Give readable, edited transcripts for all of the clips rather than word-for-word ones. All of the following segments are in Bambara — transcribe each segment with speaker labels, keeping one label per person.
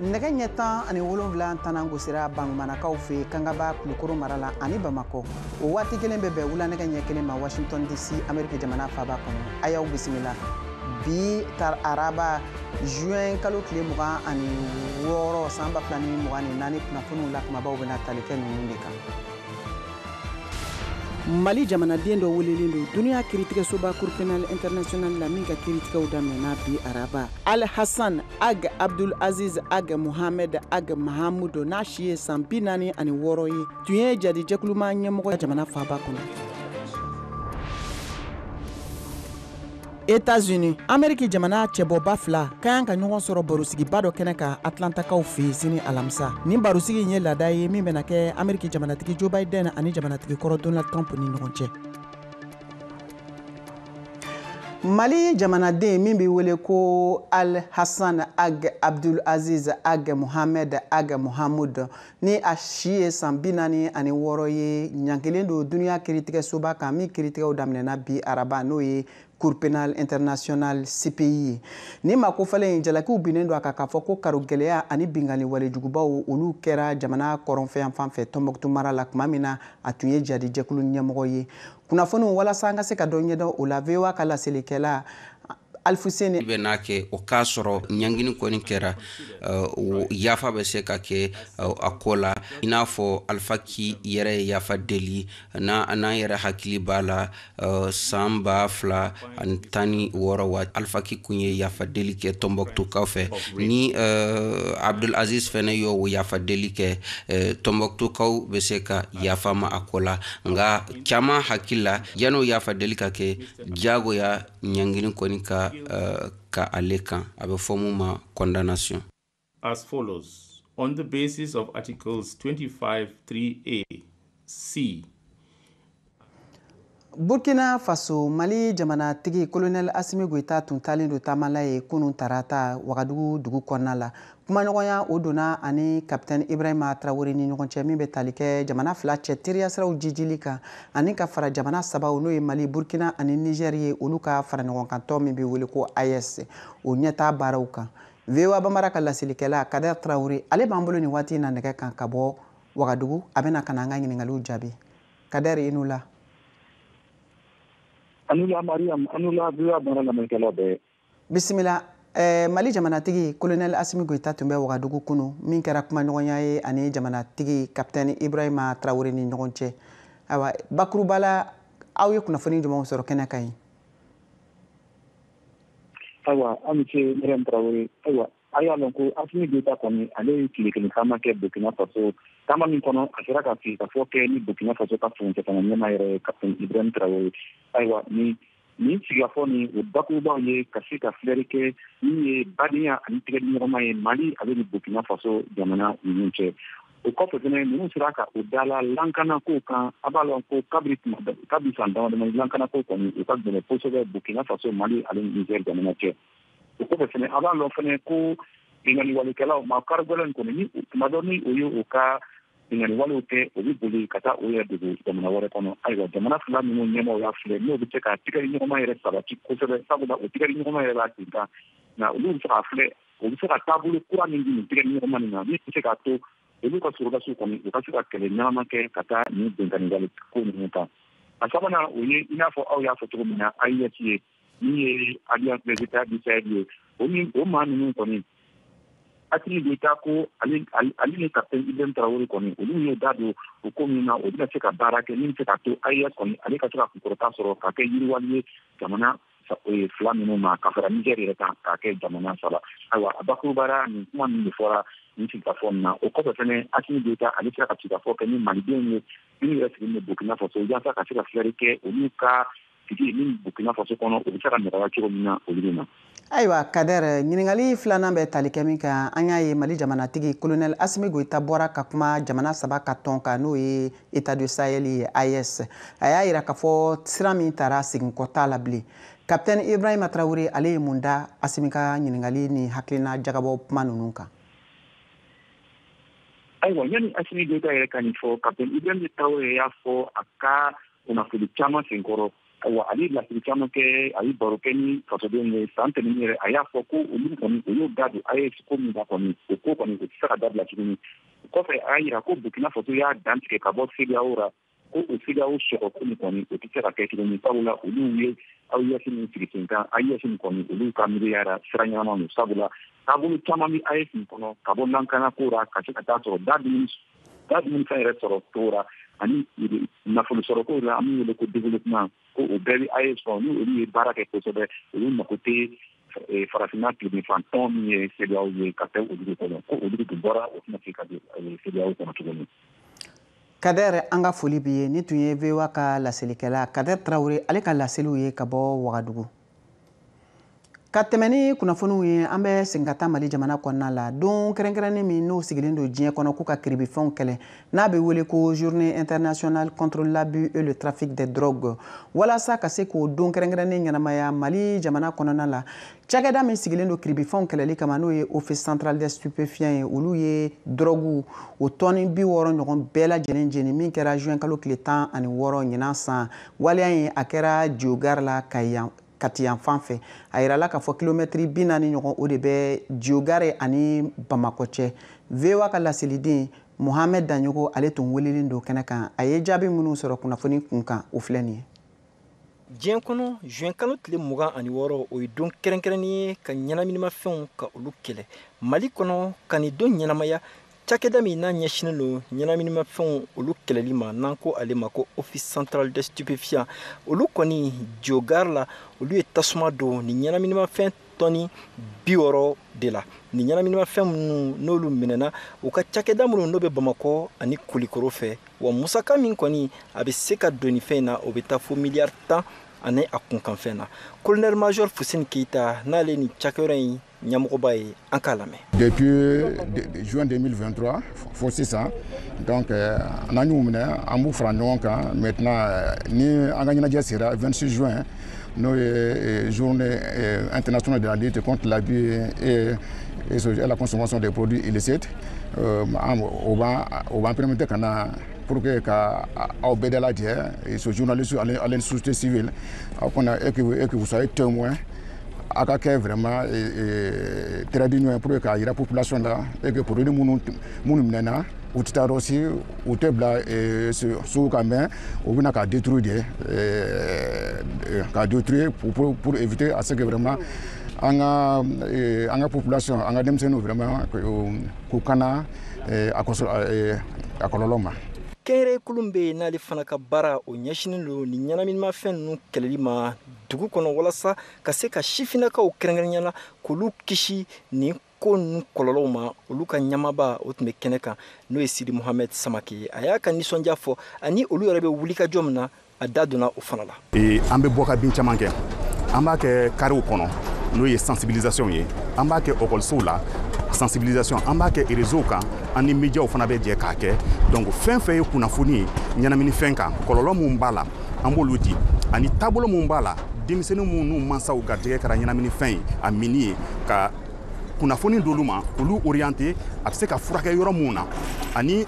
Speaker 1: Nɛgɛ ɲɛ 17 tanan gosira Bangumanakaw fɛ Kangaba Kulukoro mara la ani Bamakɔ. O waati kelen bɛ bɛn wula nɛgɛ ɲɛ 1 ma Washington DC, Ameriki jamana faaba kɔnɔ. A y'aw bisimila bi tar araba juin kalo tile 26 san 2024 kunnafoniw la, kumabaw bɛna tali kɛ ninnu de kan. Mali jamanaden dɔ welelen don duniya kiiritigɛsoba Cour pénale internationale la, min ka kiiritigɛw daminɛna bi araba. Al Hassan Ag Abdul Aziz Ag Mohamed Ag Mahamudu, n'a si ye san 46 ye, tun ye jadi jɛkuluma ɲɛmɔgɔ jamana faaba kɔnɔ. États-Unis, Amérique jamana cɛbɔba fila ka kan ka ɲɔgɔn sɔrɔ barosigiba dɔ kɛnɛ kan Atlantakaw fɛ yen sini alamisa. Nin barosigi in ye laada ye min bɛna kɛ Amérique jamanatigi Joe Biden ani jamanatigi kɔrɔ Donald Trump ni ɲɔgɔn cɛ. Mali jamanaden min bɛ wele ko Al Hassan Ag Abdul Aziz Ag Mohamed Ag Mohamud, ni a si ye san 46 ye, ɲangilen don duniya kiiritigɛsoba kan min kiiritigɛw daminɛna bi araba, n'o ye Cour pénale internationale CPI ye. Ni maa kofɔlen in, jalakiw binnen don a kan k'a fɔ ko karo gɛlɛya ani binkanni walejugubaw, olu kɛra jamana kɔrɔnfɛ fan fɛ Tɔnbɔkutu mara la, tuma min na a tun ye jadi jɛkulu ɲɛmɔgɔ ye. Kunnafoniw walasa an ka se ka dɔ ɲɛdɔn o la, VOA ka laselikɛla Alfuseni
Speaker 2: bɛ n'a kɛ o k'a sɔrɔ ɲangini kɔni kɛra, yafa bɛ se ka kɛ a ko la, i n'a fɔ Alpha Ky yɛrɛ ye yafa deli n'an yɛrɛ hakili b'a la san 2016 wa Alpha Ky kun ye yafa deli kɛ Tɔnbɔkutukaw fɛ. Ni Abdul Aziz fɛnɛ y'o yafa deli kɛ, Tɔnbɔkutukaw bɛ se ka yafa ma a ko la. Nka caman hakili la, yan'o yafa deli ka kɛ, diyagoya ɲangini kɔni ka ale kan, a bɛ fɔ mun ma condamnation.
Speaker 3: As follows: on the basis of articles 25 3A, C.
Speaker 1: Burkina Faso, Mali jamanatigi Colonel Assimi Goïta tun taalen don taamala ye kunun tarata Wagadugu dugu kɔnɔna la. Kumaɲɔgɔnya o donna ani Capitaine Ibrahima Traoré ni ɲɔgɔn cɛ, min bɛ tali kɛ jamana fila cɛ teriya siraw jijili kan ani ka fara jamana sabaw, n'o ye Mali, Burkina ani Niger ye, olu ka fara ɲɔgɔn kan tɔn min bɛ wele ko AES, o ɲɛtaa baaraw kan. VOA Bambara ka laselikɛla Kader Traoré, ale b'an bolo nin waati in na nɛgɛ kan ka bɔ Wagadugu. A bɛna ka na an ka ɲininkaliw jaabi. Kader, i n'u la.
Speaker 4: Anula Mariam, anula VOA Bambara lamɛnnikɛlaw bɛɛ.
Speaker 1: Bisimila. Mali jamanatigi Colonel Assimi Goïta tun bɛ Wagadugu kunu, min kɛra kumaɲɔgɔnya ye ani jamanatigi Capitaine Ibrahima Traoré ni ɲɔgɔn cɛ. Ayiwa, bakuruba la, aw ye kunnafoni jumɛnw sɔrɔ kɛnɛ kan yen?
Speaker 4: Ayiwa, an ni ce Mariam Traoré. Ayiwa, a y'a lɔn ko Assimi Goïta kɔni, ale ye tile kelen taama kɛ Burkina Faso. Taama min kɔnɔ, a sera ka sigikafɔ kɛ ni Burkina Faso ka furancɛ fanga ɲɛmaa yɛrɛ ye, Capitaine Ibrahim Traoré. Ayiwa, nin sigikafɔ nin, o bakurubaw ye ka se ka filɛri kɛ min ye badenya ani tigɛdiɲɔgɔnma ye Mali ale ni Burkina Faso jamana ninnu cɛ. O kɔfɛ fɛnɛ, ninnu sera ka o dala lankanakow kan. A b'a lɔn ko kabiri san dama dama, lankanakow kɔni, u ka gɛlɛn kosɛbɛ Burkina Faso, Mali ale ni Niger jamana cɛ. O kɔfɛ fɛnɛ, a b'a lɔn fɛnɛ ko binkanni walekɛlaw, maa karigɛlɛn kɔni, ni tuma dɔ ni o ye o ka binkanni walew kɛ, o bɛ boli ka taa o yɛrɛ dogo jamana wɛrɛ kɔnɔ. Ayiwa, jamana fila ninnu ɲɛmaaw y'a filɛ n'o bɛ se ka tigɛdiɲɔgɔnma yɛrɛ sabati kosɛbɛ, sabula o tigɛdiɲɔgɔnma yɛrɛ b'a sen kan. Nka olu bɛ se k'a filɛ, o bɛ se ka taabolo kura min di nin tigɛdiɲɔgɔnma nin na, min bɛ se k'a to olu ka sɔrɔdasiw kɔni, u ka se ka kɛlɛ ɲɛnama kɛ ka taa nin binkanni wale ko ninnu kan. A sabanan, o ye i n'a fɔ aw y'a fɔ cogo min na, AES ye, min ye Alliance des États du Sahel ye. O ni o maa ninnu kɔni, Assimi Goïta ko ale ni Capitaine Ibrahim Traoré kɔni, olu y'o da don o ko min na, o bɛna se ka baara kɛ min bɛ se ka to AES kɔni, ale ka se ka kunkɔrɔta sɔrɔ ka kɛ yiriwali ye jamana fila ninnu ma, ka fara Niger yɛrɛ kan, k'a kɛ jamana saba. Ayiwa, a bakurubara nin kuma min de fɔra nin sigikafɔ nin na. O kɔfɛ fɛnɛ, Assimi Goïta, ale sera ka sigikafɔ kɛ ni malidenw ye minnu yɛrɛ sigilen bɛ Burkina Faso, yaasa ka se ka filɛri kɛ olu ka sigi min Burkina Faso kɔnɔ, o bɛ se ka nɔgɔya cogo min na olu ma.
Speaker 1: Ayiwa Kader, ɲininkali filanan bɛ tali kɛ min kan, an y'a ye Mali jamanatigi Colonel Assimi Goïta bɔra ka kuma jamana saba ka tɔn kan, n'o ye État du Sahel ye, AES. A y'a yira k'a fɔ sira min tara, seginkɔ t'a la bilen. Capitaine Ibrahima Traoré, ale ye mun da Assimi ka ɲininkali ni hakilina jagabɔ kuma ninnu kan?
Speaker 4: Ayiwa, yanni Assimi Goïta yɛrɛ ka nin fɔ, Capitaine Ibrahima Traoré y'a fɔ a ka kunnafoni caman senkɔrɔ. Ayiwa, ale ye laseli caman kɛ, a ye baro kɛ ni fasodenw ye. San tɛmɛnen yɛrɛ, a y'a fɔ ko olu kɔni, o y'o da don AES ko min na kɔni, o ko kɔni, o tɛ se ka dabila tuguni. O kɔfɛ, a y'a yira ko Burkina Faso y'a dantigɛ ka bɔ CEDEAO ra, ko o CEDEAO sɔgɔ ko nin kɔni, o tɛ se ka kɛ tuguni, sabula olu ye AES min sigi sen kan, AES nin kɔni, olu ka miiriya ra, sira ɲɛnama don, sabula taabolo caman bɛ AES nin kɔnɔ, ka bɔ lankana ko ra ka se ka taa sɔrɔ da dumuni da dumunifɛn yɛrɛ sɔrɔ cogo ra, ani nafolo sɔrɔ ko la, an bɛ wele ko développement, ko o bɛɛ bɛ AES kɔnɔ. Ni olu ye baara kɛ kosɛbɛ, olu mako tɛ farafinna tilebinfan tɔn min ye CEDEAO ye ka kɛ olu de kɔnɔ, ko olu de tun bɔra, o tɛna se ka don CEDEAO kɔnɔ tuguni.
Speaker 1: Kader, an ka foli b'i ye. Ni tun ye VOA ka laselikɛla Kader Traoré, ale ka laseliw ye ka bɔ Wagadugu. Ka tɛmɛ ni kunnafoniw ye, an bɛ segin ka taa Mali jamana kɔnɔna la. Don kɛrɛnkɛrɛnnen min n'o sigilen don diɲɛ kɔnɔ k'u ka kiribifɛnw kɛlɛ, n'a bɛ wele ko Journée internationale contre l'abus et le trafic des drogues, walasa ka se k'o don kɛrɛnkɛrɛnnen ɲɛnamaya Mali jamana kɔnɔna la, cakɛda min sigilen don kiribifɛnw kɛlɛli kama, n'o ye Office central des stupéfiants ye, olu ye drogue o tɔni 60 ɲɔgɔn bɛɛ lajɛlen jeni, min kɛra juin kalo tile 16 ɲinan san. Waleya in, a kɛra Diogare la, Kayi Kati yan fan fɛ. A yirala k'a fɔ kilomɛtiri 40 ɲɔgɔn, o de bɛ Diogare ani Bamakɔ cɛ. VOA ka laseliden Mohamed Daɲogo, ale tun welelen don kɛnɛ kan. A ye jaabi minnu sɔrɔ kunnafoni kun kan, o filɛ nin ye.
Speaker 5: Diɲɛ kɔnɔ, juin kalo tile 26, o ye don kɛrɛnkɛrɛnnen ye ka ɲɛnaminimafɛnw ka olu kɛlɛ. Mali kɔnɔ, ka nin don ɲɛnamaya, cakɛda min n'a ɲɛsinnen don ɲɛnaminimafɛnw olu kɛlɛli ma, n'an ko ale ma ko Office central des stupéfiants, olu kɔni, Diogare la, olu ye tasuma don ni ɲɛnaminimafɛn tɔni 60 de la. Ni ɲɛnaminimafɛn minnu n'olu minɛna u ka cakɛda minnu n'o bɛ Bamakɔ ani Kulikoro fɛ, wa musaka min kɔni a bɛ se ka don nin fɛn in na, o bɛ taa fo miliyari 10 ani a kunkanfɛn na. Colonel major Fuseni Keyita, n'ale ni cakɛyɔrɔ in ɲɛmɔgɔba ye, an k'a lamɛn.
Speaker 6: Depuis juin 2023 fo sisan, donc n'an y'u minɛ, an b'u fara ɲɔgɔn kan. Maintenant, ni an ka ɲɛnajɛ sera 26 juin, n'o ye Journée internationale de la lutte contre l'abus et la consommation des produits illicites, o b'an permettre ka na pour que ka aw bɛɛ dalajɛ, ce journaliste ale société civile aw kɔnɔ, et que vous soyez témoin, a ka kɛ vraiment trait d'union pour que k'a yira population la et que produit minnu minɛna, u tɛ taa yɔrɔ si, u tɛ bila sugu kan, mais u bɛna ka détruire de, ka détruire pour éviter à ce que vraiment an ka population, an ka denmisɛnninw vraiment k'u kana a kɔlɔlɔ ma.
Speaker 5: Kɛnyɛrɛye kulu bɛ yen, n'ale fana ka baara o ɲɛsinnen don ni ɲɛnaminimafɛn ninnu kɛlɛli ma dugu kɔnɔ, walasa ka se ka sifinnakaw kɛrɛnkɛrɛnnenya la k'olu kisi nin ko ninnu kɔlɔlɔw ma, olu ka ɲamaba o tun bɛ kɛnɛ kan, n'o ye Sidi Mohamed Samake ye. A y'a ka nisɔndiya fɔ, ani olu yɛrɛ bɛ wulikajɔ min na, a da donna o fana la.
Speaker 7: An bɛ bɔ ka bin caman kɛ. An b'a kɛ karew kɔnɔ, n'o ye sensibilisation ye. An b'a kɛ ekɔlisow la, sensibilisation. An b'a kɛ réseau kan, an ni médiaw fana bɛ jɛ k'a kɛ. Donc fɛn fɛn ye kunnafoni ye ɲɛnaminifɛn kan, kɔlɔlɔ mun b'a la, an b'olu di, ani taabolo mun b'a la, denmisɛnnin minnu n'u mansaw garijɛgɛ kɛra ɲɛnaminifɛn ye, a minni ye, ka kunnafoni d'olu ma, k'olu orienté a bɛ se ka furakɛ yɔrɔ mun na, ani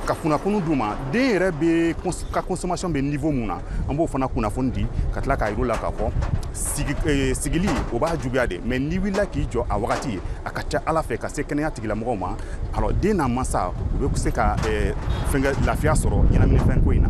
Speaker 7: ka kunnafoni d'u ma den yɛrɛ bɛ ka consommation bɛ niveau mun na, an b'o fana kunnafoni di, ka tila k'a yir'u la k'a fɔ sigili o b'a juguya de, mais n'i wulila k'i jɔ a wagati, a ka ca Ala fɛ ka se kɛnɛya tigilamɔgɔw ma, alors den n'a mansa, u bɛ se ka fɛnkɛ lafiya sɔrɔ ɲɛnaminifɛn ko in na.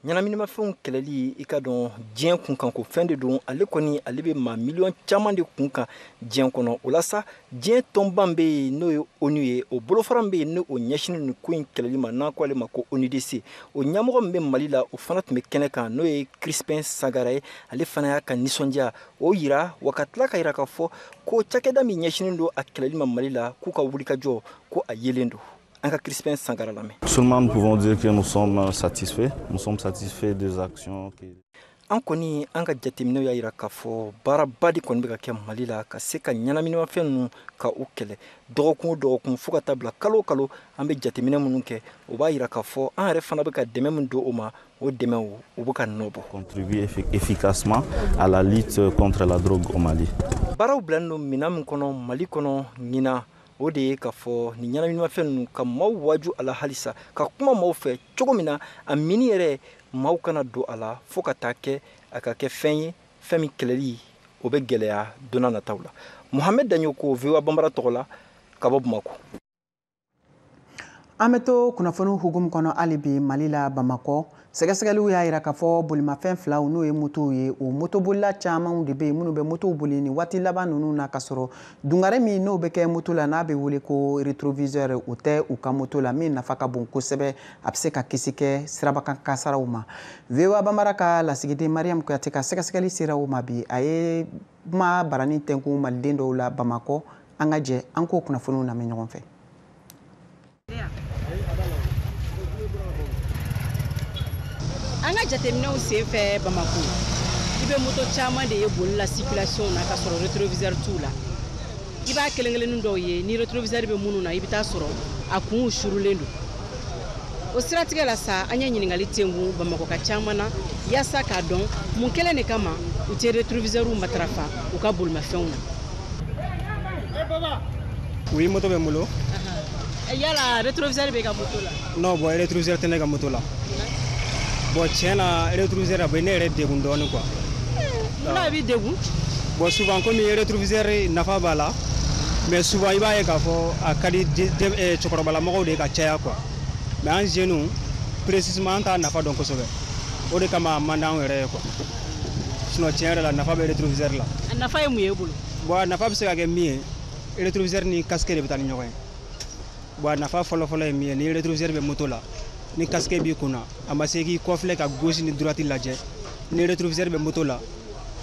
Speaker 5: Ɲɛnaminimafɛnw kɛlɛli, i ka dɔn diɲɛ kunkan ko fɛn de don. Ale kɔni, ale bɛ maa miliyɔn caman de kun kan diɲɛ kɔnɔ. O la sa, diɲɛ tɔnba bɛ yen, n'o ye ONU ye, o bolofara bɛ yen, n'o ɲɛsinnen nin ko in kɛlɛli ma, n'an ko ale ma ko ONUDC, o ɲɛmɔgɔ min bɛ Mali la, o fana tun bɛ kɛnɛ kan, n'o ye Crispin Sagara ye. Ale fana y'a ka nisɔndiya o yira, wa ka tila ka yira k'a fɔ ko cakɛda min ɲɛsinnen don a kɛlɛli ma Mali la, k'u ka wulikajɔ ko a yelen don. An ka Crispin Sankara lamɛn.
Speaker 8: Seulement, nous pouvons dire que nous sommes satisfaits. Nous sommes satisfaits des actions. Que
Speaker 5: An kɔni, an ka jateminɛw y'a yira k'a fɔ baaraba de kɔni bɛ ka kɛ Mali la ka se ka ɲɛnaminimafɛn ninnu ka u kɛlɛ. Dɔgɔkun o dɔgɔkun, fo ka taa bila kalo o kalo, an bɛ jateminɛ minnu kɛ, o b'a yira k'a fɔ an yɛrɛ fana bɛ ka dɛmɛ min don o ma, o dɛmɛ o bɛ ka nɔ bɔ.
Speaker 8: Contribuer efficacement à la lutte contre la drogue au Mali.
Speaker 5: Baaraw bilalen don minɛn min kɔnɔ Mali kɔnɔ ɲinan, o de ye k'a fɔ nin ɲɛnaminimafɛn ninnu, ka maaw waju a la halisa, ka kuma maaw fɛ cogo min na a mini yɛrɛ. Maaw kana don a la fo ka taa kɛ a ka kɛ fɛn ye, fɛn min kɛlɛli o bɛ gɛlɛya don nataw la. Mohamed Dagnoko, VOA Bambara tɔgɔ la, ka bɔ Bamakɔ.
Speaker 1: An bɛ to kunnafoniw hukumu kɔnɔ hali bi Mali la Bamakɔ. Sɛgɛsɛgɛliw y'a jira k'a fɔ bolimafɛn filaw n'o ye motow ye, o motobolila camanw de bɛ yen minnu bɛ motow boli nin waati laban ninnu na, k'a sɔrɔ dungare min n'o bɛ kɛ moto la n'a bɛ wele ko rétroviseur, o tɛ u ka moto la, min nafa ka bon kosɛbɛ, a bɛ se ka kisi kɛ sirabakan kasaraw ma. VOA Bambara ka lasigiden Mariam Kuyate ka sɛgɛsɛgɛli sera o ma bi. A ye kuma barani tɛnkun maliden dɔw la Bamakɔ. An ka jɛ an k'o kunnafoniw lamɛn ɲɔgɔn fɛ.
Speaker 9: An ka jateminɛw sen fɛ Bamakɔ, i bɛ moto caman de ye boli la circulation na ka sɔrɔ rétroviseur t'u la. I b'a kelen kelennin dɔw ye, ni rétroviseur bɛ minnu na, i bɛ taa sɔrɔ a kunw surulen don. O siratigɛ la sa, an ye ɲininkali tɛnkun Bamakɔ ka caman na yaasa k'a dɔn mun kelen de kama u tɛ rétroviseurw matarafa u ka bolimafɛnw na.
Speaker 10: Oui, moto bɛ n bolo.
Speaker 9: Yala rétroviseur bɛ ka moto la?
Speaker 10: Non, bon, rétroviseur tɛ ne ka moto la. Bon, tiɲɛ na, rétroviseur a bɛ ne yɛrɛ degun dɔɔnin quoi.
Speaker 9: Munna a b'i degun?
Speaker 10: Bon, souvent komi rétroviseur nafa b'a la, mais souvent i b'a ye k'a fɔ a ka di cɛkɔrɔbalamɔgɔw de ye ka caya quoi. Mais an jeunes, précisément an t'a nafa dɔn kosɛbɛ. O de kama a man d'anw yɛrɛ ye quoi. Sinon tiɲɛ yɛrɛ la, nafa bɛ rétroviseur la.
Speaker 9: A nafa ye mun ye e bolo?
Speaker 10: Bon, a nafa bɛ se ka kɛ min ye, rétroviseur ni casque de bɛ taa ni ɲɔgɔn ye. Bon, a nafa fɔlɔ-fɔlɔ ye min ye, ni rétroviseur bɛ moto la, ni casque b'i kunna, a ma se k'i kɔfilɛ ka gauche ni droite lajɛ. Ni rétroviseur bɛ moto la,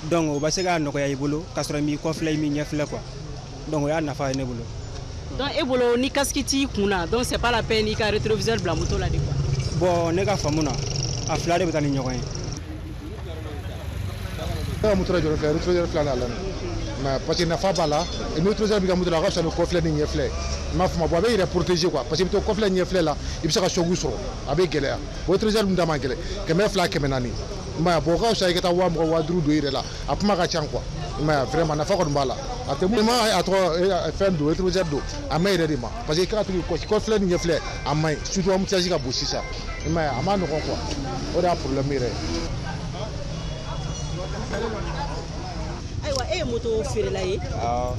Speaker 10: donc o bɛ se k'a nɔgɔya i bolo k'a sɔrɔ i m'i kɔfilɛ, i m'i ɲɛfilɛ quoi. Donc o y'a nafa ye ne bolo.
Speaker 9: Donc e bolo, ni casque t'i kunna, donc c'est pas la peine i ka rétroviseur bila moto la de quoi?
Speaker 10: Bon, ne ka faamu na, a fila de bɛ taa ni ɲɔgɔn ye.
Speaker 6: Ne ka moto la jɔlen filɛ, rétroviseur fila la mais parce que nafa b'a la. Ni rétroviseur b'i ka moto la, a ka fisa ni kɔfilɛ ni ɲɛfilɛ. I m'a faamu? Bon, a bɛ yɛrɛ protéger quoi, parce que i bɛ to kɔfilɛ ɲɛfilɛ la, i bɛ se ka choc sɔrɔ, a bɛ gɛlɛya. Bon, rétroviseur dun da man gɛlɛn, 200, 400. I m'a ye? Bon, o ka fisa i ka taa 20,000, 50,000 don i yɛrɛ la, a kuma ka ca quoi. I m'a ye? Vraiment nafa kɔni b'a la. A tɛ mun ma a tɔgɔ fɛn don, rétroviseur don, a ma ɲi yɛrɛ de ma, parce que i ka to kɔfilɛ ni ɲɛfilɛ, a man ɲi, surtout embouteillage ka bon sisan. I m'a ye? A ma nɔgɔn quoi, o de y'a problème yɛrɛ ye.
Speaker 9: Ayiwa, e ye moto feerela ye.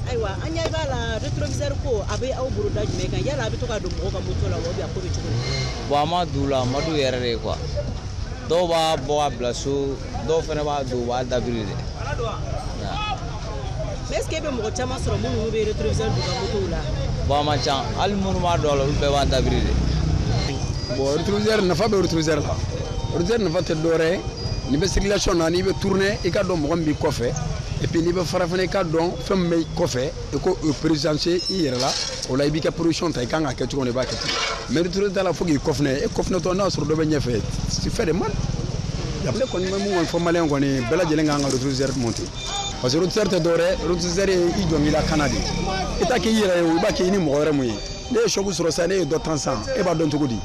Speaker 9: Ayiwa, an ɲɛ b'a la rétroviseur ko a bɛ aw bolo da jumɛn kan? Yala a bɛ to ka don mɔgɔw ka moto la wa, ou bien a ko bɛ cogo di?
Speaker 11: Bon, a ma don la, a ma don yɛrɛ de quoi. Dɔw b'a bɔ ka bila so, dɔw fana b'a don, u b'a dabiri de.
Speaker 9: Mais est ce que e bɛ mɔgɔ caman sɔrɔ minnu bɛ rétroviseur don u ka motow la?
Speaker 11: Bon, a man ca, hali minnu b'a don a la, olu bɛɛ b'a dabiri de.
Speaker 12: Bon, rétroviseur nafa bɛ rétroviseur la. Rétroviseur nafa tɛ dɔwɛrɛ ye, n'i bɛ circulation na, n'i bɛ tourner, i ka dɔn mɔgɔ min b'i kɔfɛ. Et puis n'i bɛ fara fana, i ka dɔn fɛn min bɛ kɔfɛ, i ko o présenter i yɛrɛ la. O la i b'i ka position ta, i kan ka kɛ cogo min, i b'a kɛ ten. Mais rétroviseur t'a la fo k'i kɔfilɛ, e kɔfilɛtɔ n'a sɔrɔ dɔ bɛ ɲɛfɛ, tu fais de mal. Ne kɔni bɛ mun kɔni fɔ maliyɛn kɔni bɛɛ lajɛlen kan ka rétroviseur monter, parce que rétroviseur tɛ dɔwɛrɛ, rétroviseur ye i jɔ k'i lakana de. I t'a k'i yɛrɛ ye o, i b'a kɛ i ni mɔgɔ wɛrɛ mun ye. Ne ye choc sɔrɔ sisan, ne ye dɔ tan sisan, e b'a dɔn cogo di?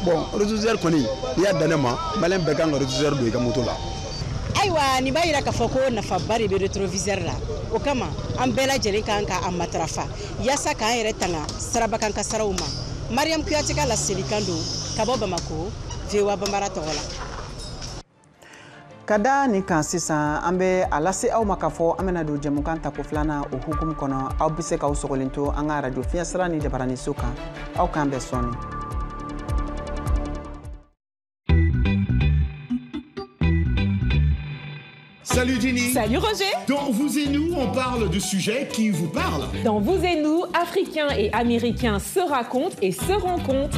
Speaker 12: Bon, rétroviseur kɔni, n'i y'a dan ne ma, maliyɛn bɛɛ kan ka rétroviseur don i ka moto la.
Speaker 9: Ayiwa, nin b'a yira k'a fɔ ko nafaba de bɛ rétroviseur la. O kama an bɛɛ lajɛlen kan ka a matarafa yaasa k'an yɛrɛ tanga sirabakan kasaraw ma. Mariam Kuyate ka laselikan don ka bɔ Bamakɔ, VOA Bambara tɔgɔ la.
Speaker 1: Ka da nin kan sisan, an bɛ a lase aw ma k'a fɔ an bɛna don jɛmukan tako filanan o hukumu kɔnɔ. Aw bɛ se k'aw sɔgɔlen to an ka arajo fiɲɛsira ni jabaraniso kan. Aw k'an bɛn sɔɔni.
Speaker 13: Salut Jenny.
Speaker 14: Salut Roger.
Speaker 13: Dans Vous et Nous, on parle de sujets qui vous parlent.
Speaker 14: Dans Vous et Nous, Africains et Américains se racontent et se rencontrent.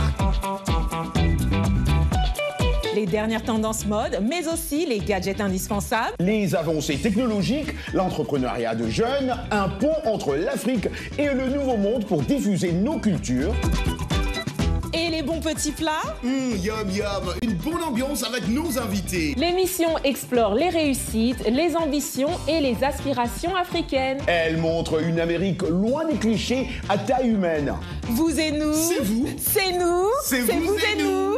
Speaker 14: Les dernières tendances mode, mais aussi les gadgets indispensables.
Speaker 13: Les avancées technologiques, l'entrepreneuriat de jeunes, un pont entre l'Afrique et le Nouveau Monde pour diffuser nos cultures.
Speaker 14: Et les bons petits plats.
Speaker 13: Yum yum, une bonne ambiance avec nos invités.
Speaker 14: L'émission explore les réussites, les ambitions et les aspirations africaines.
Speaker 13: Elle montre une Amérique loin des clichés à taille humaine.
Speaker 14: Vous et nous.
Speaker 13: C'est vous.
Speaker 14: C'est nous.
Speaker 13: C'est vous et nous.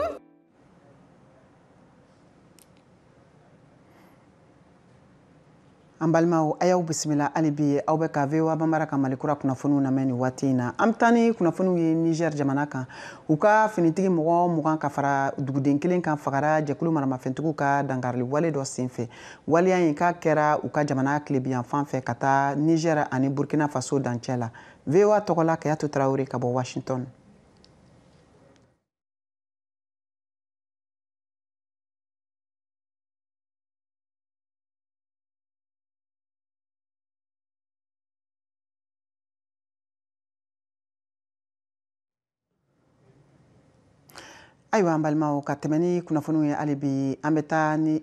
Speaker 1: An balimaw, a y'aw bisimila hali bi. Aw bɛ ka VOA Bambara ka Malikura kunnafoniw lamɛn nin waati in na. An bɛ taa ni kunnafoniw ye Niger jamana kan. U ka finitigi mɔgɔ 20 ka fara duguden kelen kan fagara jɛkulu maramafɛntigiw ka dankarili wale dɔ senfɛ. Waleya in k'a kɛra u ka jamana tilebiyanfan fɛ ka taa Niger ani Burkina Faso dancɛ la. VOA tɔgɔ la, Kayatu Tarawele ka bɔ Washington. Ayiwa, an balimaw, ka tɛmɛ ni kunnafoniw ye hali bi, an bɛ taa ni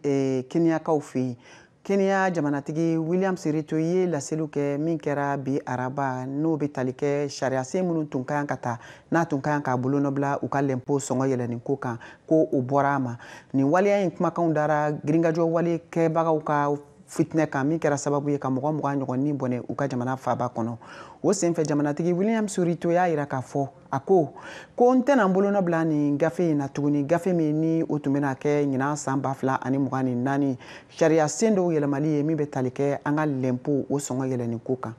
Speaker 1: Keniyakaw fɛ yen. Keniya jamanatigi William Ruto ye laseliw kɛ min kɛra bi araba, n'o bɛ tali kɛ sariyasen minnu tun ka kan ka ta, n'a tun ka kan k'a bolonɔbila u ka lɛnpo sɔngɔ yɛlɛnni ko kan, ko o bɔra a ma. Nin waleya in kumakanw dara girinkajɔ wale kɛbagaw ka fitinɛ kan, min kɛra sababu ye ka mɔgɔ 20 ɲɔgɔn ni bɔnɛ u ka jamana faaba kɔnɔ. O senfɛ, jamanatigi William Ruto y'a yira k'a fɔ, a ko ko n tɛna n bolonɔ bila nin gafe in na tuguni, gafe min ni o tun bɛna kɛ ɲinan san 2024 sariya sen dɔw yɛlɛmali ye, min bɛ tali kɛ an ka lɛnpo o sɔngɔ yɛlɛnni ko kan.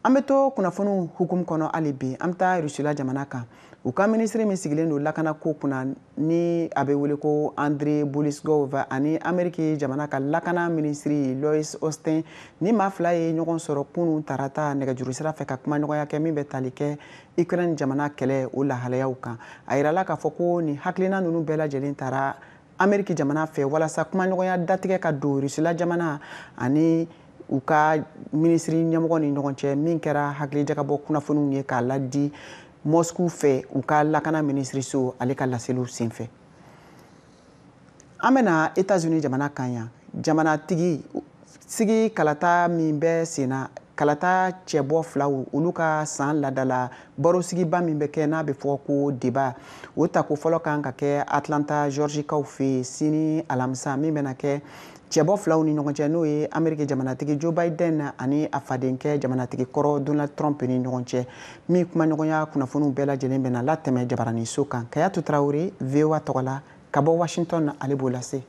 Speaker 1: An bɛ to kunnafoniw hukumu kɔnɔ hali bi. An bɛ taa Rusila jamana kan. U ka minisiri min sigilen don lakana ko kunna, ni a bɛ wele ko Andrei Borisov, ani Ameriki jamana ka lakana minisiri Lloyd Austin, ni maa fila ye ɲɔgɔn sɔrɔ kunun tarata nɛgɛjuru sira fɛ ka kumaɲɔgɔnya kɛ min bɛ tali kɛ Ukraine jamana kɛlɛ o lahalayaw kan. A yirala k'a fɔ ko nin hakilina ninnu bɛɛ lajɛlen taara Ameriki jamana fɛ walasa kumaɲɔgɔnya datigɛ ka don Rusila jamana ani u ka minisiri ɲɛmɔgɔ ni ɲɔgɔn cɛ, min kɛra hakilijagabɔ kunnafoniw ye k'a ladi Moscou fɛ u ka lakana minisiriso ale ka laseliw senfɛ. An bɛna États-Unis jamana kan yan. Jamanatigi sigi kalata min bɛ sen na, kalata cɛbɔ filaw olu ka san ladala barosigiba min bɛ kɛ, n'a bɛ fɔ ko débat, o tako fɔlɔ kan ka kɛ Atlanta, Georgikaw fɛ yen sini alamisa, min bɛna kɛ cɛbɔ filaw ni ɲɔgɔn cɛ, n'o ye Ameriki jamanatigi Joe Biden ani a fadenkɛ jamanatigi kɔrɔ Donald Trump ni ɲɔgɔn cɛ, min kumaɲɔgɔnya kunnafoniw bɛɛ lajɛlen bɛna latɛmɛ jabaraniso kan. Kayatu Tarawele, VOA tɔgɔ la ka bɔ Washington, ale b'o lase.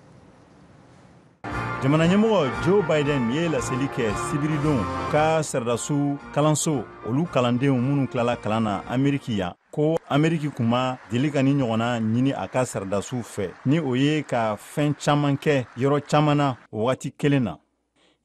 Speaker 15: Jamana ɲɛmɔgɔ Joe Biden ye laseli kɛ sibiridon ka sɔrɔdasiw kalanso olu kalandenw minnu tilala kalan na Ameriki yan, ko Ameriki kun ma deli ka ni ɲɔgɔnna ɲini a ka sɔrɔdasiw fɛ, ni o ye ka fɛn caman kɛ yɔrɔ caman na o wagati kelen na.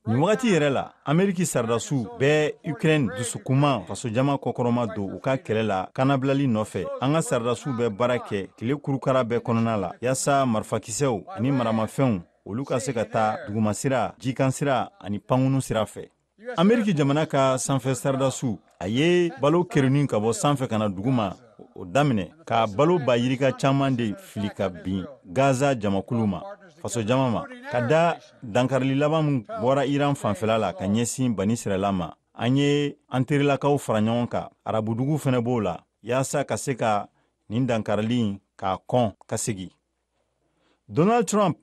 Speaker 15: Nin wagati yɛrɛ la, Ameriki sɔrɔdasiw bɛ Ukraine dusukuma fasojama kɔkɔrɔma don u ka kɛlɛ la kanabilali nɔfɛ. An ka sɔrɔdasiw bɛ baara kɛ tile kurukara bɛɛ kɔnɔna la yaasa marifakisɛw ani maramafɛnw olu ka se ka taa dugumasira, jikansira ani pankunu sira fɛ. Ameriki jamana ka sanfɛ saradasiw a ye balo keruni ka bɔ sanfɛ ka na duguma o daminɛ ka balo ba yirika caman de fili ka bin Gaza jamakulu ma, fasojama ma, ka da dankarili laban min bɔra Iran fanfɛla la ka ɲɛsin Banisirala ma. An ye an terilakaw fara ɲɔgɔn kan, arabudugu fɛnɛ b'o la, yaasa ka se ka nin dankarili k'a kɔn ka segi. Donald Trump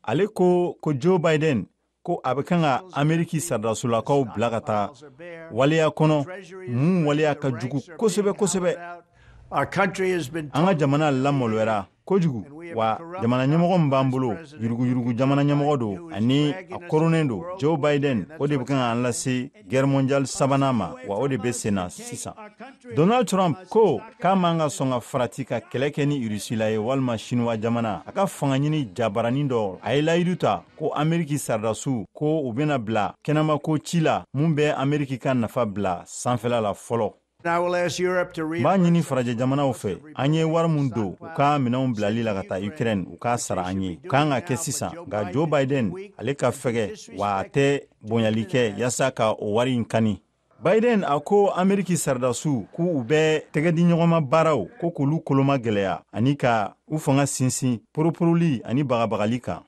Speaker 15: ale ko ko Joe Biden ko a bɛ kan ka Ameriki saradasolakaw bila ka taa waleya kɔnɔ mun waleya ka jugu kosɛbɛ kosɛbɛ. An ka jamana lamaloyara kojugu, wa jamana ɲɛmɔgɔ min b'an bolo, yuruguyurugu jamana ɲɛmɔgɔ don ani a koronnen don, Joe Biden, o de bɛ kan k'an lase guerre mondiale sabanan ma, wa o de bɛ sen na sisan. Donald Trump ko k'a man ka sɔn ka farati ka kɛlɛ kɛ ni Rusila ye walima Chinois jamana. A ka fanga ɲini jabaranin dɔ, a ye layidu ta ko Ameriki sɔrɔdasiw ko u bɛna bila kɛnɛmako ci la mun bɛ Ameriki ka nafa bila sanfɛla la fɔlɔ. N b'a ɲini farajɛ jamanaw fɛ, an ye wari min don u ka minɛnw bilali la ka taa Ukraine, u k'a sara an ye. U kan ka kɛ sisan, nka Joe Biden ale ka fɛgɛ, wa a tɛ bonyali kɛ yaasa ka o wari in kani. Biden a ko Ameriki sɔrɔdasiw k'u u bɛ tɛgɛdiɲɔgɔnma baaraw ko k'olu koloma gɛlɛya ani ka u fanga sinsin poroporoli ani bagabagali kan.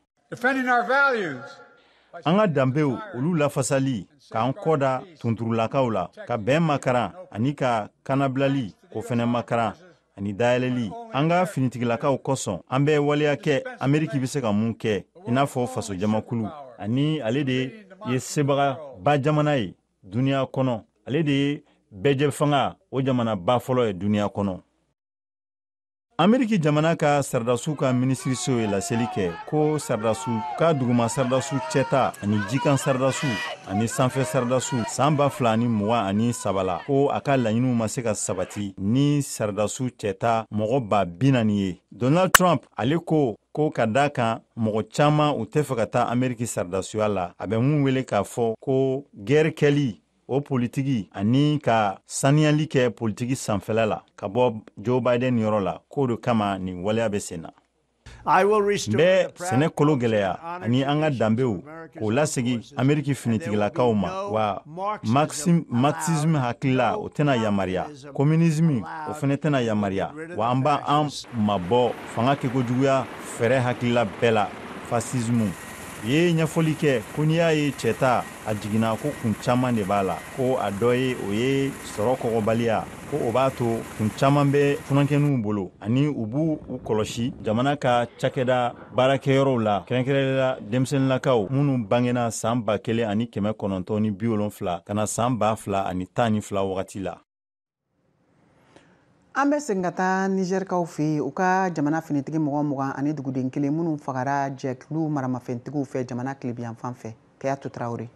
Speaker 15: An ka danbew olu lafasali, k'an kɔ da tunturulakaw la, ka bɛn makaran ani ka kanabilali k'o fɛnɛ makaran ani dayɛlɛli an ka finitigilakaw kosɔn, an bɛ waleya kɛ Ameriki bɛ se ka mun kɛ i n'a fɔ fasojamakulu, ani ale de ye sebagaba jamana ye duniya kɔnɔ, ale de ye bɛɛjɛfanga o jamanaba fɔlɔ ye duniya kɔnɔ. Ameriki jamana ka sardasiw ka minisiriso ye laseli kɛ ko sardasiw ka duguma sardasiw cɛta ani jikan sardasiw ani sanfɛ sardasiw san 2023 la, ko a ka laɲiniw ma se ka sabati ni sardasiw cɛta mɔgɔ 40,000 ye. Donald Trump ale ko ka da kan mɔgɔ caman u tɛ fɛ ka taa Ameriki sardasiya la, a bɛ mun wele k'a fɔ ko guerre kɛli o politiki ani ka saniyali kɛ politiki sanfɛla la ka bɔ Joe Biden yɔrɔ la, k'o de kama nin waleya bɛ sen na. N bɛ sɛnɛ kolo gɛlɛya ani an ka danbew k'o lasegin Ameriki finitigilakaw ma, wa marxisme hakilila o tɛna yamaruya, communisme o fɛnɛ tɛna yamaruya, wa an b'an mabɔ fanga kɛkojuguya fɛɛrɛ hakilila bɛɛ la, fasisme. U ye ɲɛfɔli kɛ ko n'i y'a ye cɛta a jiginna, ko kun caman de b'a la, ko a dɔ ye o ye sɔrɔ kɔgɔbaliya, ko o b'a to kun caman bɛ funankɛninw bolo ani u b'u u kɔlɔsi jamana ka cakɛda baarakɛyɔrɔw la, kɛrɛnkɛrɛnnenya denmisɛnninlakaw minnu bangena san 1970 ka na san 2012 wagati la.
Speaker 1: An bɛ segin ka taa Nizɛrikaw fɛ yen, u ka jamana finitigi mɔgɔ 20 ani duguden 1 minnu fagara jɛkulu maramafɛntigiw fɛ jamana tilebinyanfan fɛ. Kayatu Tarawele.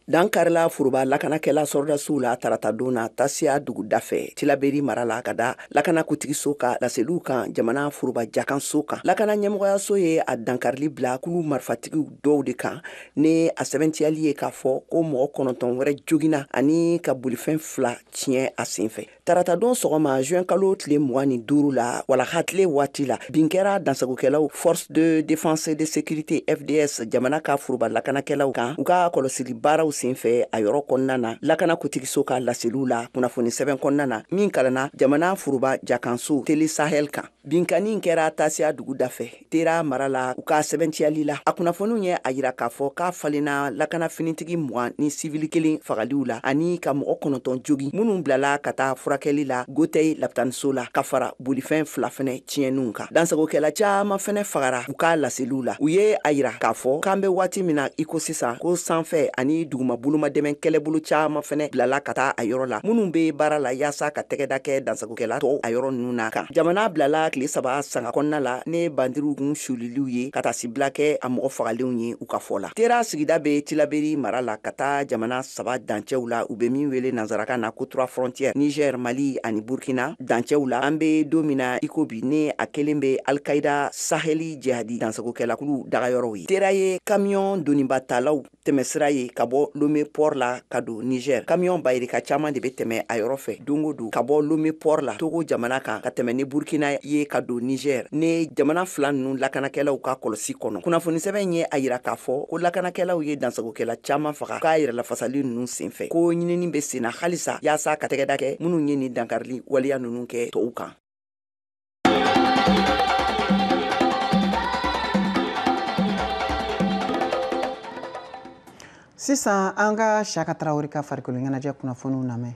Speaker 16: Dankarila foroba lakanakɛla sɔrɔdasiw la taratadon na Tasiya duguda fɛ Tilaberi mara la, ka da lakana kutigiso ka laseliw kan jamana foroba jakanso kan. Lakana ɲɛmɔgɔyaso ye a dankarili bila kulu marifatigiw dɔw de kan ni a sɛbɛntiyali ye k'a fɔ ko mɔgɔ 9 wɛrɛ joginna ani ka bolifɛn 2 tiɲɛ a senfɛ. Taratadon sɔgɔma juin kalo tile 25 la walaha tile waati la, bin kɛra dansagokɛlaw Force de défense et de sécurité FDS jamana ka foroba lakanakɛlaw kan u ka kɔlɔsili baaraw senfɛ a yɔrɔ kɔnɔna na. Lakana kutigiso ka laseliw la kunnafoni sɛbɛn kɔnɔna na min kalanna jamana foroba jakanso Télé Sahel kan. Binkanni kɛra Tasiya duguda fɛ Tera mara la u ka sɛbɛntiyali la. A kunnafoniw ye a yira k'a fɔ k'a falenna lakana finitigi 20 ni sivili 1 fagaliw la ani ka mɔgɔ 9 jogi minnu bilala ka taa furakɛli la Gotey lapitaniso la, ka fara bolifɛn 2 fɛnɛ tiɲɛniw kan. Dansagokɛla caman fɛnɛ fagara u ka laseliw la. U ye a yira k'a fɔ k'an bɛ waati min na i ko sisan, ko sanfɛ ani duguma bolomadɛmɛ kɛlɛbolo caman fɛnɛ bilala ka taa a yɔrɔ la minnu bɛ baara la yaasa ka tɛgɛda kɛ dansagokɛla tɔw a yɔrɔ ninnu na kan. Jamana bilala tile 3 sanga kɔnɔna la ne bandiriw kun suliliw ye ka taa sibila kɛ a mɔgɔ fagalenw ye u ka fɔ la. Tera sigida bɛ Tilaberi mara la ka taa jamana 3 dancɛw la, u bɛ min wele nansarakan na ko 3 frontières, Niger, Mali ani Burkina dancɛw la. An bɛ don min na i ko bi, ne a kelen bɛ Al-Qaïda Saheli jihadi dansagokɛlakulu dagayɔrɔw ye. Tera ye camion donibatalaw tɛmɛsira ye ka bɔ Lomé port la ka don Niger. Camion bayirika caman de bɛ tɛmɛ a yɔrɔ fɛ don o don ka bɔ Lomé port la Togo jamana kan ka tɛmɛ ni Burkina ye ka don Niger, ne jamana 2 ninnu lakanakɛlaw ka kɔlɔsi kɔnɔ. Kunnafoni sɛbɛn ye a yira k'a fɔ ko lakanakɛlaw ye dansagokɛla caman faga k'a yɛrɛ lafasali ninnu senfɛ, ko ɲinini bɛ senna halisa yaasa ka tɛgɛda kɛ minnu ye nin dankarili waleya ninnu kɛ tɔw kan.
Speaker 1: Sisan an ka Saka Tarawele ka farikolo ɲɛnajɛ kunnafoniw lamɛn.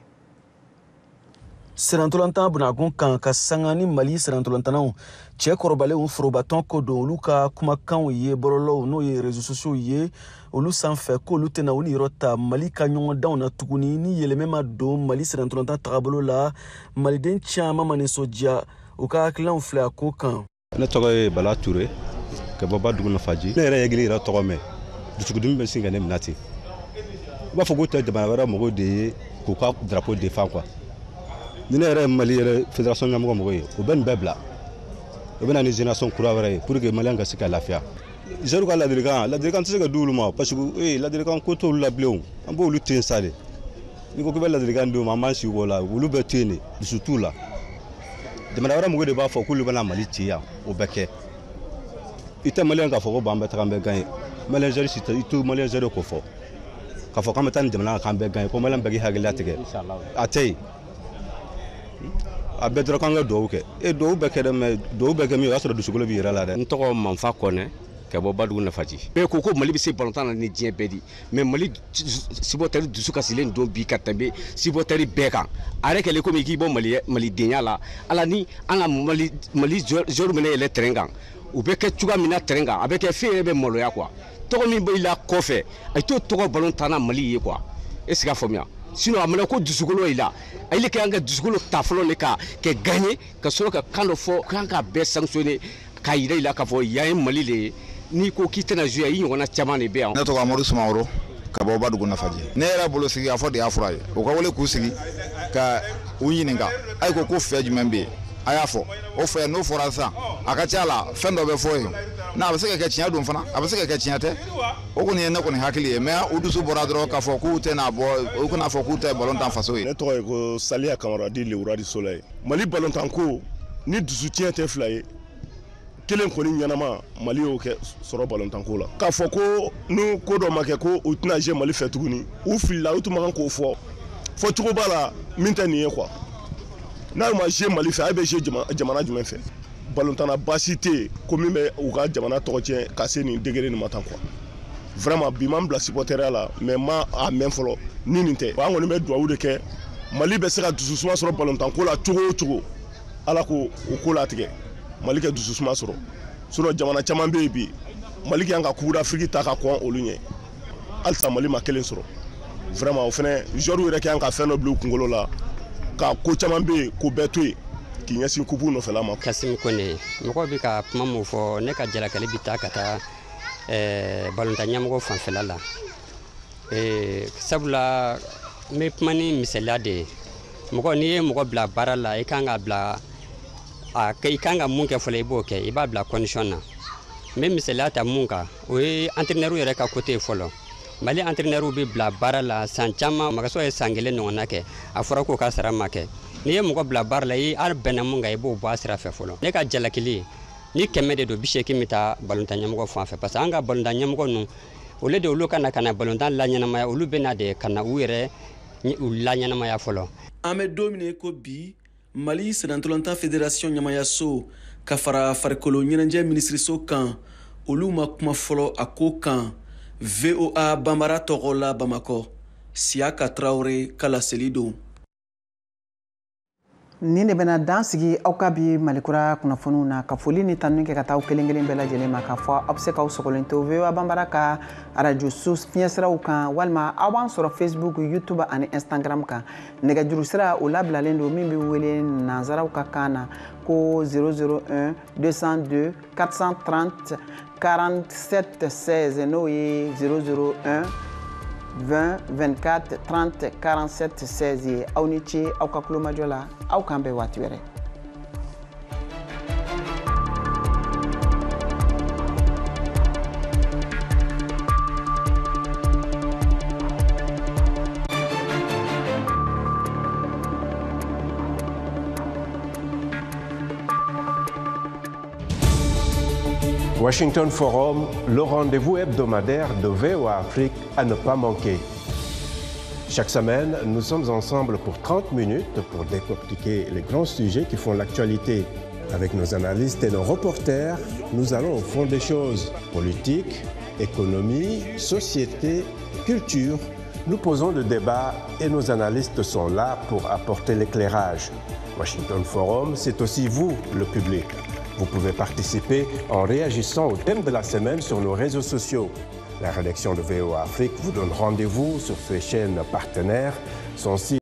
Speaker 17: Sirantɔlantan bunakun kan ka sanga ni Mali sirantɔlantannaw cɛ kɔrɔbalenw forobatɔn ko don, olu ka kumakanw ye bɔlɔlɔw n'o ye réseaux sociaux ye olu sanfɛ k'olu tɛna u niyɔrɔ ta Mali ka ɲɔgɔndanw na tuguni ni yɛlɛmɛ ma don Mali sirantɔlantan tagabolo la. Maliden caman ma nisɔndiya, u ka hakilinaw filɛ a ko kan.
Speaker 18: Ne tɔgɔ ye Bala Ture ka bɔ Badugu Nafaji. Ne yɛrɛ ye Aigle yɛrɛ tɔgɔ mɛn, dusukundimi bɛ sin ka ne minɛ ten. U b'a fɔ k'u tɛ jamana wɛrɛ mɔgɔw de ye k'u ka drapeau défend quoi. Ni ne yɛrɛ ye Mali yɛrɛ fédération ɲɛmɔgɔ mɔgɔ ye, u bɛ nin bɛɛ bila. U bɛ na ni génération kura wɛrɛ ye pour que maliyɛn ka se ka lafiya. Zɛriw ka ladilikan tɛ se ka di olu ma parce que ladilikan ko t'olu la bilen o, an b'olu to yen sa de. N'i ko k'i bɛ ladilikan d'u ma, an b'an sigi o la, olu bɛ to yen de, dusu t'u la. Jamana wɛrɛ mɔgɔw de b'a fɔ k'olu bɛna Mali ci yan, o bɛ kɛ. I tɛ maliyɛn k'a fɔ ko bon an bɛ taga an bɛ gagner. Maliyɛn joueur si tɛ, i t'o maliyɛn joueur ko fɔ. K'a fɔ k'an bɛ taa nin jamana kan k'an bɛ gagner, ko maliyɛn bɛɛ k'i hakili latigɛ. A tɛ yen. A bɛɛ dɔrɔn k'an ka dugawu kɛ. Dugawu bɛ kɛ dɛ, mais dugawu bɛ kɛ min ye, o y'a sɔrɔ dusukolo b'i yɛrɛ la dɛ.
Speaker 19: N tɔgɔ Manfa Kɔnɛ ka bɔ Badugu Nafaji. Bɛɛ ko ko Mali bɛ se balontan na ni diɲɛ bɛɛ di, mais Mali supporter dusu kasilen don bi ka tɛmɛ supporter bɛɛ kan. A yɛrɛ kɛlen komi k'i bɔ malidenya la. Ala ni an ka Mali joueur minɛ yɛlɛ terrain kan, u bɛ kɛ cogoya min na terrain kan, a bɛ kɛ fɛn yɛrɛ bɛ maloya quoi. Tɔgɔ min b'i la kɔfɛ, a t'o tɔgɔ balontan na Mali ye quoi. Est-ce que a faamuya? Sinon a mana ko dusukolo i la, ale ka kan ka dusukolo ta fɔlɔ de ka kɛ gagner, ka sɔrɔ ka kan dɔ fɔ, kan ka bɛɛ sanctionner, k'a yira i la k'a fɔ yan ye Mali de ye. N'i ko k'i tɛna jouer, i ɲɔgɔnna caman de bɛ yan.
Speaker 20: Ne tɔgɔ Amadu Sumaworo ka bɔ Badugu Nafaji. Ne yɛrɛ bolo sigi a fɔ de y'a fura ye. U ka wele k'u sigi ka u ɲininka, a ko fɛn jumɛn bɛ yen, a y'a fɔ. O fɛ n'o fɔra sisan, a ka ca la fɛn dɔ bɛ fɔ yen, n'a bɛ se ka kɛ tiɲɛ don fana, a bɛ se ka kɛ tiɲɛ tɛ. O kɔni ye ne kɔni hakili ye, mais u dusu bɔra dɔrɔn k'a fɔ k'u tɛna bɔ, u kana fɔ k'u tɛ balon tan faso ye.
Speaker 21: Ne tɔgɔ ye ko Saliya Kamara di Lewura di Sola ye. Mali balontan ko ni dusu tiɲɛ tɛ fila ye, kelen kɔni ɲɛnama Mali y'o kɛ sɔrɔ balontanko la. K'a fɔ ko ni ko dɔ ma kɛ ko u tɛna jouer Mali fɛ tuguni, u filila, u tun man kan k'o fɔ. Fɔcogo b'a la min tɛ nin ye quoi. N'a ma jouer Mali fɛ, a bɛ jouer jamana jumɛn fɛ? Balontanna baasi tɛ yen ko min bɛ u ka jamana tɔgɔ tiɲɛ ka se nin degré nin ma tan quoi. Vraiment bi m'an bila supporteriya la, mais n ma a mɛn fɔlɔ ni nin tɛ. An kɔni bɛ dugawu de kɛ, Mali bɛ se ka dususuma sɔrɔ balontanko la cogo o cogo, Ala k'o o ko latigɛ, Mali kɛ dususuma sɔrɔ. Sinon jamana caman bɛ yen bi, Mali kan ka Coupe d'Afrique ta ka kɔn olu ɲɛ, halisa Mali ma kelen sɔrɔ. Vraiment o fɛnɛ joueurs yɛrɛ kan ka fɛn dɔ bila u kunkolo la, ka ko caman bɛ yen k'o bɛɛ to yen k'i ɲɛsin coupe nɔfɛla ma.
Speaker 22: Kasimu Kone, mɔgɔw bɛ ka kuma mun fɔ, ne ka jalakali bɛ taa ka taa balontan ɲɛmɔgɔ fanfɛla la. Sabula n bɛ kuma ni misaliya de ye. Mɔgɔ n'i ye mɔgɔ bila baara la, i kan ka bila a i kan ka mun kɛ fɔlɔ, i b'o kɛ, i b'a bila condition na. N bɛ misaliya ta mun kan, o ye entraîneur yɛrɛ ka côté ye fɔlɔ. Mali entraîneur bɛ bila baara la san caman, Magassouba ye san kelen ɲɔgɔnna kɛ, a fɔra k'o ka sara ma kɛ. N'i ye mɔgɔ bila baara la, i a bɛnna mun kan, i b'o bɔ a sira fɛ fɔlɔ. Ne ka jalakili ni 100 de don, 80 bɛ taa balontan ɲɛmɔgɔ fan fɛ, parce que an ka balontan ɲɛmɔgɔ ninnu, au lieu de olu ka na ka na balontan laɲɛnamaya, olu bɛ na de ka na u yɛrɛ u laɲɛnamaya fɔlɔ.
Speaker 17: An bɛ don min na i ko bi, Mali sennantolatan fédération ɲɛmayaso ka fara farikolo ɲɛnajɛ minisiriso kan, olu ma kuma fɔlɔ a ko kan. VOA Banbara tɔgɔ la Bamakɔ, Siyaka Tarawele ka laseli don.
Speaker 1: Nin de bɛna dan sigi aw ka bi Malikura kunnafoniw na, ka foli ni tanuni kɛ ka taa aw kelen kelen bɛɛ lajɛlen ma, k'a fɔ aw bɛ se k'aw sɔgɔlen to VOA Banbara ka arajo so fiɲɛsiraw kan, walima aw b'an sɔrɔ Facebook, YouTube ani Instagram kan. Nɛgɛjuru sira o labilalen don min bɛ wele nanzaraw ka kan na ko 001 202 430 47 16, n'o ye 001 20 24 30 47 16 ye. Aw ni ce aw ka kulomajɔ la, aw k'an bɛn waati wɛrɛ.
Speaker 23: Washington Forum, le rendez-vous hebdomadaire de VOA Afrique à ne pas manquer. Chaque semaine, nous sommes ensemble pour 30 minutes pour décortiquer les grands sujets qui font l'actualité. Avec nos analystes et nos reporters, nous allons au fond des choses. Politique, économie, société, culture. Nous posons le débat et nos analystes sont là pour apporter l'éclairage. Washington Forum, c'est aussi vous, le public. Vous pouvez participer en réagissant au thème de la semaine sur nos réseaux sociaux. La rédaction de VOA Afrique vous donne rendez-vous sur ses chaînes partenaires, son site